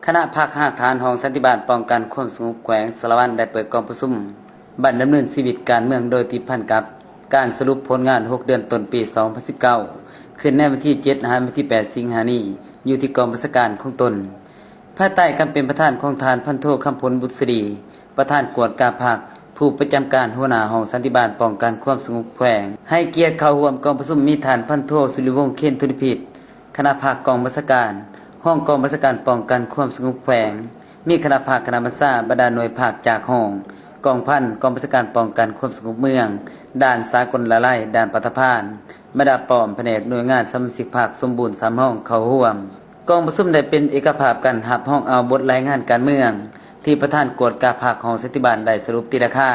ຄະນະພັກຮາກຖານຫ້ອງສັນຕິບານປ້ອງກັນຄວາມສະຫງົບແຂວງສາລະວັນ ໄດ້ເປີດກອງປະຊຸມບັນດຳເນີນຊີວິດການເມືອງ ໂດຍຕິດພັນກັບການສະຫຼຸບຜົນງານຫົກເດືອນຕົ້ນປີສອງພັນສິບເກົ້າ ຂຶ້ນໃນວັນທີເຈັດຫາວັນທີແປດສິງຫານີ້ ຢູ່ທີ່ກອງບັນຊາການຂອງຕົນ. ພາຍໃຕ້ການເປັນປະທານຂອງທ່ານພັນໂທ ຄຳພົນ ບຸດສະດີ ປະທານກວດກາພັກ ຜູ້ປະຈຳການຫົວໜ້າຫ້ອງສັນຕິບານປ້ອງກັນຄວາມສະຫງົບແຂວງ ໃຫ້ກຽດເຂົ້າຮ່ວມກອງປະຊຸມ ມີທ່ານພັນໂທ ສຸລິວົງ ເຄນທຸລະພິດ ຄະນະພັກກອງບັນຊາການ, ຮອງກອງບັນຊາການປ້ອງກັນຄວາມສະຫງົບແຂວງ, ມີຄະນະພັກຄະນະບັນຊາ, ບັນດາໜ່ວຍພັກຈາກຫ້ອງ, ກອງພັນ, ກອງບັນຊາການປ້ອງກັນຄວາມສະຫງົບເມືອງ, ດ່ານສາກົນລະໄລ, ດ່ານປະທະພານ, ບັນດາປ້ອມ, ພະແນກ, ໜ່ວຍງານ, ສະມາຊິກພັກສົມບູນສາມຫ້ອງເຂົ້າຮ່ວມ. ກອງປະຊຸມໄດ້ເປັນເອກະພາບກັນຮັບຮອງເອົາບົດລາຍງານການເມືອງ ທີ່ປະທານກວດກາພັກຫ້ອງສັນຕິບານໄດ້ສະຫຼຸບຕີລາຄາ.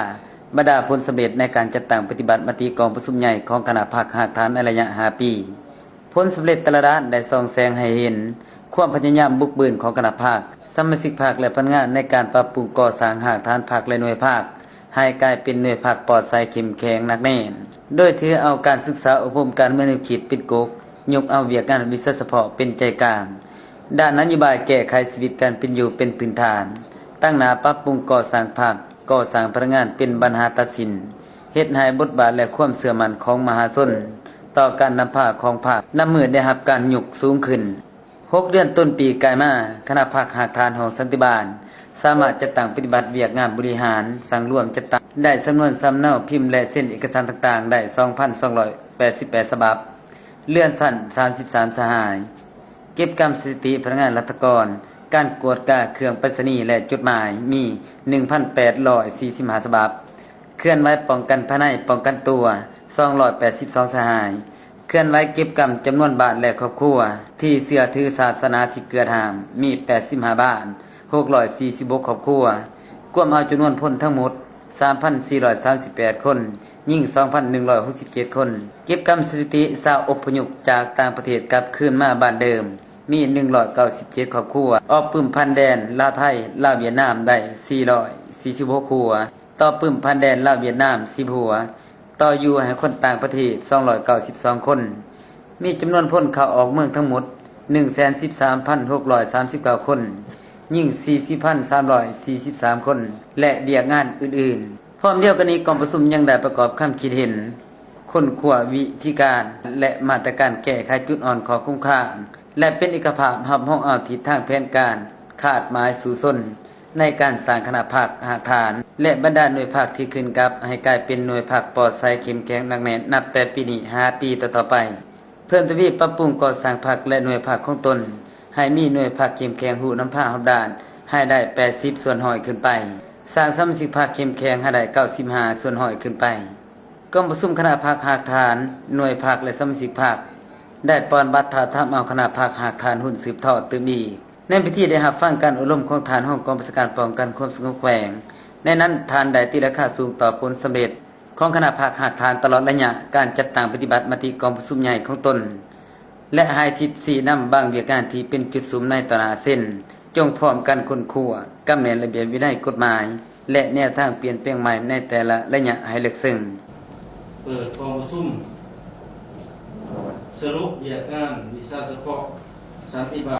ບັນດາຜົນສຳເລັດໃນການຈັດຕັ້ງປະຕິບັດມະຕິກອງປະຊຸມໃຫຍ່ຂອງຄະນະພັກຮາກຖານໃນໄລຍະຫ້າປີ. ຜົນສຳເລັດແຕ່ລະດ້ານໄດ້ສ່ອງແສງໃຫ້ເຫັນຄວາມພະຍາຍາມບຸກບືນຂອງຄະນະພັກ, ສະມາຊິກພັກ ແລະ ພະນັກງານໃນການປັບປຸງກໍ່ສ້າງຮາກຖານພັກ ແລະ ໜ່ວຍພັກ ໃຫ້ກາຍເປັນໜ່ວຍພັກປອດໃສ, ເຂັ້ມແຂງ, ໜັກແໜ້ນ, ໂດຍຖືເອົາການສຶກສາອົບຮົມການເມືອງແນວຄິດເປັນກົກ, ຍົກເອົາວຽກງານວິຊາສະເພາະເປັນໃຈກາງ, ດ້ານນະໂຍບາຍແກ້ໄຂຊີວິດການເປັນຢູ່ເປັນພື້ນຖານ, ຕັ້ງໜ້າປັບປຸງກໍ່ສ້າງພັກ, ກໍ່ສ້າງພະນັກງານເປັນບັນຫາຕັດສິນ, ເຮັດໃຫ້ບົດບາດ ແລະ ຄວາມເຊື່ອໝັ້ນຂອງມະຫາຊົນຕໍ່ການນຳພາຂອງພັກ ນັບມື້ໄດ້ຮັບການຍົກສູງຂຶ້ນ. ຫົກເດືອນຕົ້ນປີກາຍມາ, ຄະນະພັກຮາກຖານຫ້ອງສັນຕິບານ ສາມາດຈັດຕັ້ງປະຕິບັດວຽກງານບໍລິຫານ, ສັງລວມຈັດຕັ້ງໄດ້ສຳນວນສຳເນົາພິມ ແລະ ເຊັນເອກະສານຕ່າງໆ ໄດ້ສອງພັນສອງຮ້ອຍແປດສິບແປດສະບັບ, ເລື່ອນຊັ້ນສາມສິບສາມສະຫາຍ, ເກັບກຳສະຖິຕິພະນັກງານລັດຖະກອນ, ການກວດກາເຄື່ອງໄປສະນີ ແລະ ຈົດໝາຍ ມີໜຶ່ງພັນແປດຮ້ອຍສີ່ສິບຫ້າສະບັບ, ເຄື່ອນໄຫວປ້ອງກັນພາຍໃນ, ປ້ອງກັນຕົວ ສອງຮ້ອຍແປດສິບສອງສະຫາຍ, ເຄື່ອນໄຫວເກັບກຳຈຳນວນບ້ານ ແລະ ຄອບຄົວທີ່ເຊື່ອຖືສາສະໜາທີ່ເກືອດຫ້າມ ມີແປດສິບຫ້າບ້ານ, ຫົກຮ້ອຍສີ່ສິບຫົກຄອບຄົວ, ກວມເອົາຈຳນວນພົນທັງໝົດ ສາມພັນສີ່ຮ້ອຍສາມສິບແປດຄົນ, ຍິງ ສອງພັນໜຶ່ງຮ້ອຍຫົກສິບເຈັດຄົນ, ເກັບກຳສະຖິຕິຊາວອົບພະຍົບຈາກຕ່າງປະເທດກັບຄືນມາບ້ານເດີມ ມີໜຶ່ງຮ້ອຍເກົ້າສິບເຈັດຄອບຄົວ, ອອກປຶ້ມຜ່ານແດນລາວໄທ ລາວຫວຽດນາມໄດ້ສີ່ຮ້ອຍສີ່ສິບຫົກຄົວ, ຕໍ່ປຶ້ມຜ່ານແດນລາວຫວຽດນາມສິບຫົວ, ຕໍ່ຢູ່ໃຫ້ຄົນຕ່າງປະເທດສອງຮ້ອຍເກົ້າສິບສອງຄົນ, ມີຈຳນວນຄົນເຂົ້າອອກເມືອງທັງໝົດໜຶ່ງແສນສິບສາມພັນຫົກຮ້ອຍສາມສິບເກົ້າຄົນ, ຍິງສີ່ສິບພັນສາມຮ້ອຍສີ່ສິບສາມຄົນ ແລະ ວຽກງານອື່ນໆ. ພ້ອມດຽວກັນນີ້, ກອງປະຊຸມຍັງໄດ້ປະກອບຄຳຄິດເຫັນ, ຄົ້ນຄວ້າວິທີການ ແລະ ມາດຕະການແກ້ໄຂຈຸດອ່ອນ, ຂໍ້ຄົງຄ້າງ ແລະ ເປັນເອກະພາບຮັບຮອງເອົາທິດທາງແຜນການຄາດໝາຍສູ້ຊົນ ໃນການສ້າງຄະນະພັກຮາກຖານ ແລະ ບັນດາໜ່ວຍພັກທີ່ຂຶ້ນກັບ ໃຫ້ກາຍເປັນໜ່ວຍພັກປອດໃສ, ເຂັ້ມແຂງ, ໜັກແໜ້ນ ນັບແຕ່ປີນີ້ຫາປີຕໍ່ໆໄປ, ເພີ່ມທະວີປັບປຸງກໍ່ສ້າງພັກ ແລະ ໜ່ວຍພັກຂອງຕົນ ໃຫ້ມີໜ່ວຍພັກເຂັ້ມແຂງ, ຮູ້ນຳພາຮອບດ້ານ, ໃຫ້ໄດ້ແປດສິບສ່ວນຮ້ອຍຂຶ້ນໄປ, ສ້າງສະມາຊິກພັກເຂັ້ມແຂງ, ໃຫ້ໄດ້ເກົ້າສິບຫ້າສ່ວນຮ້ອຍຂຶ້ນໄປ. ກອງປະຊຸມຄະນະພັກຮາກຖານ, ໜ່ວຍພັກ ແລະ ສະມາຊິກພັກ ໄດ້ປ່ອນບັດທ້າບທາມເອົາຄະນະພັກຮາກຖານຮຸ່ນສືບທອດຕື່ມອີກ. ໃນພິທີໄດ້ຮັບຟັງການອົບຮົມຂອງທ່ານຮອງກອງບັນຊາການປ້ອງກັນຄວາມສະຫງົບແຂວງ, ໃນນັ້ນທ່ານໄດ້ຕີລາຄາສູງຕໍ່ຜົນສຳເລັດຂອງຄະນະພັກຮາກຖານຕະຫຼອດໄລຍະການຈັດຕັ້ງປະຕິບັດມະຕິກອງປະຊຸມໃຫຍ່ຂອງຕົນ ແລະ ໃຫ້ທິດຊີ້ນຳບາງວຽກງານທີ່ເປັນຈຸດສຸມໃນຕໍ່ໜ້າ ເຊັ່ນ ຈົ່ງພ້ອມກັນຄົ້ນຄວ້າ, ກຳແໜ້ນລະບຽບວິໄນກົດໝາຍ ແລະ ແນວທາງປ່ຽນແປງໃໝ່ໃນແຕ່ລະໄລຍະໃຫ້ເລິກເຊິ່ງ. ເປີດກອງປະຊຸມສະຫຼຸບວຽກງານວິຊາສະເພາະສັນຕິບາ